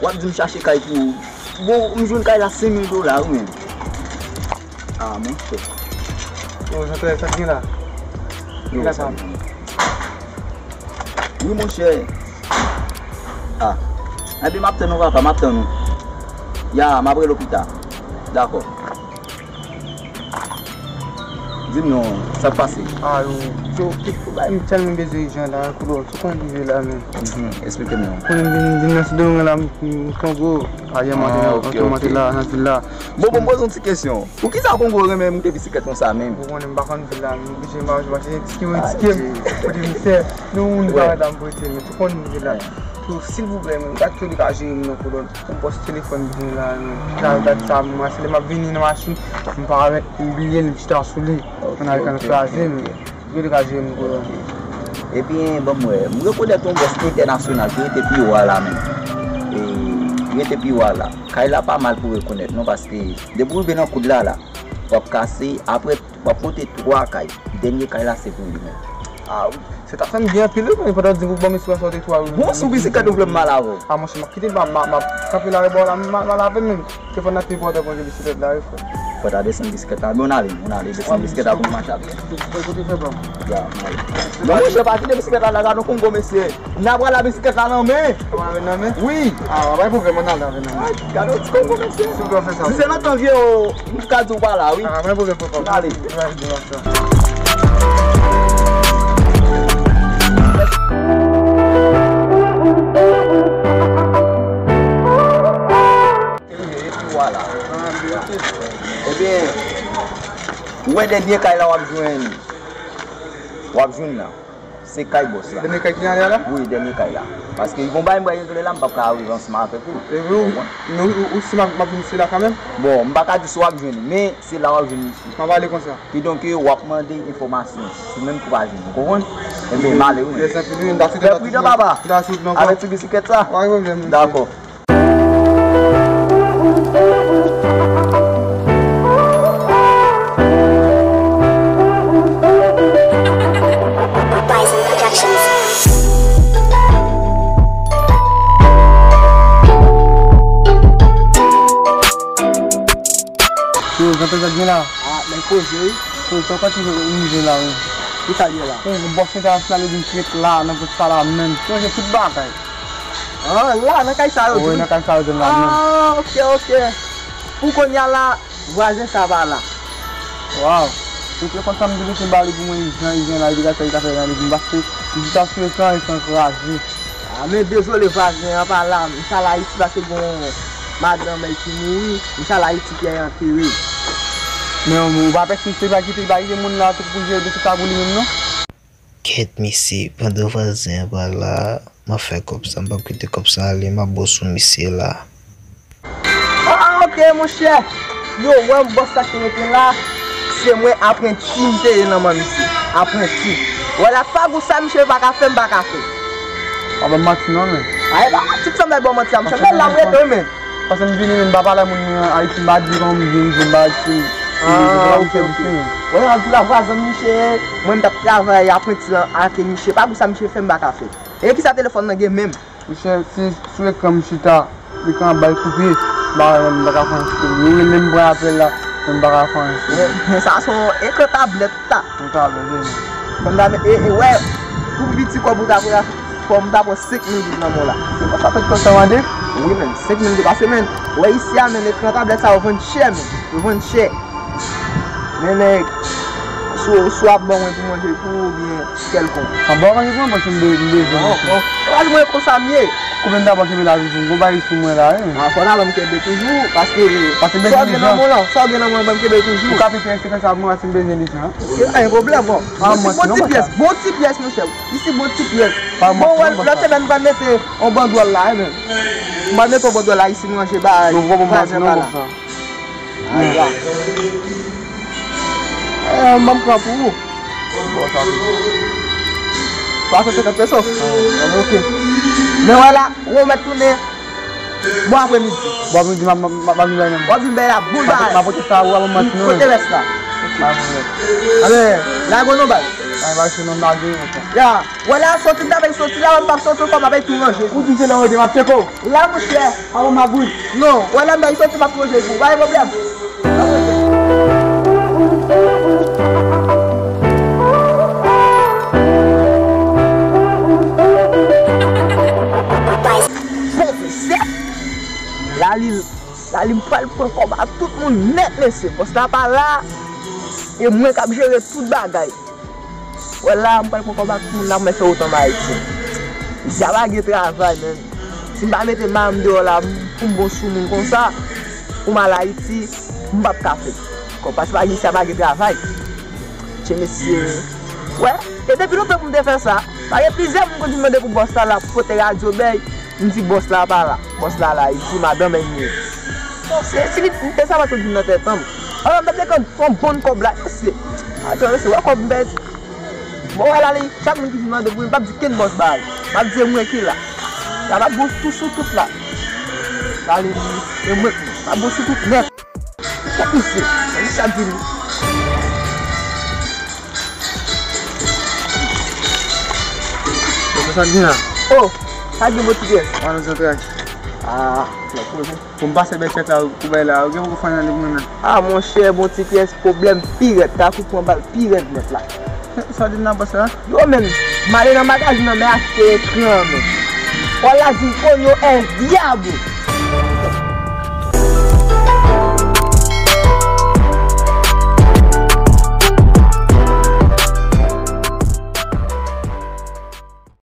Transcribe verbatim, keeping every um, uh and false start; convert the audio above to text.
W ap di m chache kay pou ou. Bon, m jwenn kay la senk mil dola, wi, men. Ah, monchè. Yo, Jean Pierre, sa k gen la? Yo, sa k gen. Wi, monchè. Ah. Enben, m ap tann ou, papa, m ap tann ou. Ya, m ap rele w pita. Dakò. Di m non, sa k pase? Ah, yo, yo, yo, bay m tèlman bezwen ijan la, kou dwòl, sou konnen rive la, men. Mhm, eksplike m non. Konnen m vin, vin nan Sendomeng la, m, m Kongo. Ayè m antre nan, antre m antre la, nan vil la. Bon, bon, m poze yon ti kesyon. Poukisa Kongo renmen moute bisiklèt konsa menm? Ou konnen m pa konn vil la, m oblije mache, mache, etike m, etike m, pote misè. Nou moun pa reta m prete, men sou konnen vil la. Tou, silvouplè, men, gad ki w te ka jere m nan kolòn. Yon bòs telefòn vini la, men. Gad, gad sa, mwen, se lè m ap vini nan machin, m pa remèt, m bliye l, m chita sou li. Mwen al kan kraze, men. Yo te ka jere m kolòn. Ebyen, ban m wè, m rekonèt yon bòs entènasyonal ki rete pi wo a la menm. E, ki rete pi wo a la. Kay la pa mal pou rekonèt, non, paske depi w rive nan koud la, la, w ap kase, apre, w ap monte twa kay. Dènye kay la, se pou li menm. Ah wi. Se ta fè m byen anpil, wi, men pandan w di m pou ban m eksplikansyon de twa, wi. Bon, sou bisiklèt ou vle m mal avè w? Ah, monchè, m ap kite, m ap, m ap, m ap kanpe la, rebò la, m, m, m al avè menm. Telefòn nan pi enpòtan pou m jwenn bisiklèt la, wi, frè. Frè, ta desann bisiklèt la, men w ale, w ale, desann bisiklèt la pou m mache avè w. Kote frè pa m? Ya, m ale. Non, monchè, pa kite bisiklèt la, la, gade yon Kongo, mesye. N ap pran la bisiklèt la nan men. Ou pran nan men? Wi. Ah, pa gen pwoblèm, ann al avè nan men. Ay, gade yon ti Kongo, mesye. Si w fè sa. Si se nan tan vye yo, m ka di w pa la, wi. Ah, pa gen pwoblèm, papa. Ann ale. Wi, wi, wi. Ebyen, ou wè dènye kay la w ap jwenn, w ap jwenn la. Se kay bòs la. Dènye kay ki ale a la? Wi, dènye kay la. Paske gon bagay m pral regle la, m p ap ka rive ansanm avèk ou. E vre, ou, men ou, ou, ou si m ap, m ap vin se la kanmenm? Bon, m pa ka di si w ap jwenn, men se la w ap jwenn misye. M ap ale konsa. Kidonk, w ap mande enfòmasyon sou menm twa jou, ou konprann? Ebyen, m ale, wi. Fè pridan, papa. Avèk ti bisiklèt sa? Dakò. Yo, Jean Pierre, sa k gen la? Ah, men koze, wi. Koze, sa w kontinye rive la, wi. Ki sa l ye la? Bon, bòs entènasyonal yo vin trete la, nan pòs sa la menm. Chanje tout bagay. Ah, la, nan kay sa yo tou? Wi, nan kay sa yo tou la menm. Ah, ok, ok. Pou kounye a la, vwazen sa pa la. Waw. Tout lè konsa m te bezwen ba li pou mwen, ijan, ijan la, li ka fè, li ka fè randevou m, paske li ta sou ekran, ekran kraze. Ah, men dezole, vwazen an pa la. M t al Ayiti paske gon madanm ki mouri. M t al Ayiti, kè antere. Men ou pa pèse se pa kite, pa kite moun la tou pou jere dosye sa pou li menm, non? Kèt, mesye, pandan vwazen an pa la, m ap fè kòb sa, m p ap kite kòb sa ale, m ap bo sou misye la. Ah, ok, monchè. Yo, wè m bòs sa ki rete la, se mwen apranti m te ye nan men misye. Apranti. Wè la, pa gou sa misye pa ka fè, m pa ka fè. Pa ban m manti non, men. Ay, pa manti, m sanble ba w manti a, monchè. Men la m rete, men. Paske m vini, men m pa pale a moun nan Ayiti, m pa di kòman m vin, m pa di. Ah, ok, ok. Wè, m ap di la vwazen misye, mwen m t ap travay apranti lan ak misye. Pa gou sa misye fè, m pa ka fè. E kisa telefòn nan gen menm? Monchè, se sou ekran m chita, ekran an bay koupe, m pa wè, m pa ka fè anyen sou li. Ou rele m, m pran apèl la, men m pa ka fè anyen sou li. Men, men sa se yon ekran tablèt ta. Yon tablèt, wi. Kòm ta, e, e, wè, pou piti kòb ou ta pran, fò m ta pran senk mil goud nan men w la. Se konsa fèt kòb sa mande? Wi, men, senk mil goud pa semèn. Wè, isi a, men, ekran tablèt sa yo vann chè, men. Yo vann chè. Men nèg, si w, si w ap ban mwen pou manje tou oubyen kèlkonk. An ban w manje pou mwen, paske m be-, m bezwen. Non, non. Ou pa di mwen konsa m ye. Konbyen tan w ap kenbe lavi pou m? Gon bagay sou mwen la, wi. Ah, fò w ta ban m kenbe toujou, paske sa w gen nan men w lan, sa w gen nan men w lan, ban m kenbe toujou. Ou ka peye senkant sa pou mwen, paske m bezwen li tou, an. Gen anyen pwoblèm, bon. Bon ti pyès, bon ti pyès, monchè. Isi, bon ti pyès. Bon, wè, lòt semèn, m pral mete yon bandwòl la, wi, men. M pral mete yon bandwòl la isi, nou ranje bagay. Vwazen pa la. Aya. Eh, m ap pran pou ou. Bon, sa se bon. Twa san senkant peso? Ah, ok. Men wè la, ou mèt tounen. Bon apremidi. Bon apremidi, m ap, m ap, m ap vin bay menm. W ap vin bay la, bon bagay. M ap pote sa, ou ap manti, non. Pote rès la. Ok. Alè, lage w non baz. Ay, va se non, m pa gen yon tan. Ya, wè la, soti, m ta bay soti la, m p ap soti ankò, m ap bay tou ranje. Ou di se lè w rete, m ap tcheke w. La, monchè. Pa bon magouy. Non, wè la, m bay soti, m ap ranje pou. Pa gen pwoblèm. Pwofesè! Lali, Lali, m pral pran kòb a tout moun nèt, mesye. Bòs la pa la, e mwen k ap jere tout bagay. Wè la, m pral pran kòb ak moun la, mwen fè otan m Ayiti. Isi a pa gen travay, menm. Si m pa mete madanm deyò la, pou m bon sou moun konsa, pou m al Ayiti, m p ap ka fè. Kòb, paske pa gen, isi a pa gen travay. Che mesye. Wè, e depi lontan pou m te fè sa, pa gen plizyè moun konn vin mande pou bòs la, la pote radyo bay, m di bòs la pa la. Bòs la la, li di madanm li ye. Bon, se, si li, e sa pa t vin nan tèt an m. Alò, m t ap dekonn fè yon bon kòb la, mesye. Atann, mesye, wè kòb m pèdi. Bon, wè la, li, chak moun ki vin mande pou li, m p ap di kenn bòs bagay. M ap di e mwen ki la. La m ap bon tou sou tout la. La, li, e mwen ki la. M ap bon sou tout nèt. Kèt mesye, misye ap vini. Bon, sa k gen la? Oh, sa k gen, bon ti pyès? Mwen nan zantray. Ah, lòt kote. Pou m pase bèl chèk la, pou bay la, ou gen pou fè nan li pou mwen menm. Ah, monchè, bon ti pyès, pwoblèm pi rèd. Kafou pran bal pi rèd nèt la. Sa w di m nan pase la? Yo menm, m ale nan magazin nan, men achte ekran an menm. Wè la di m konn yo, eh, dyab!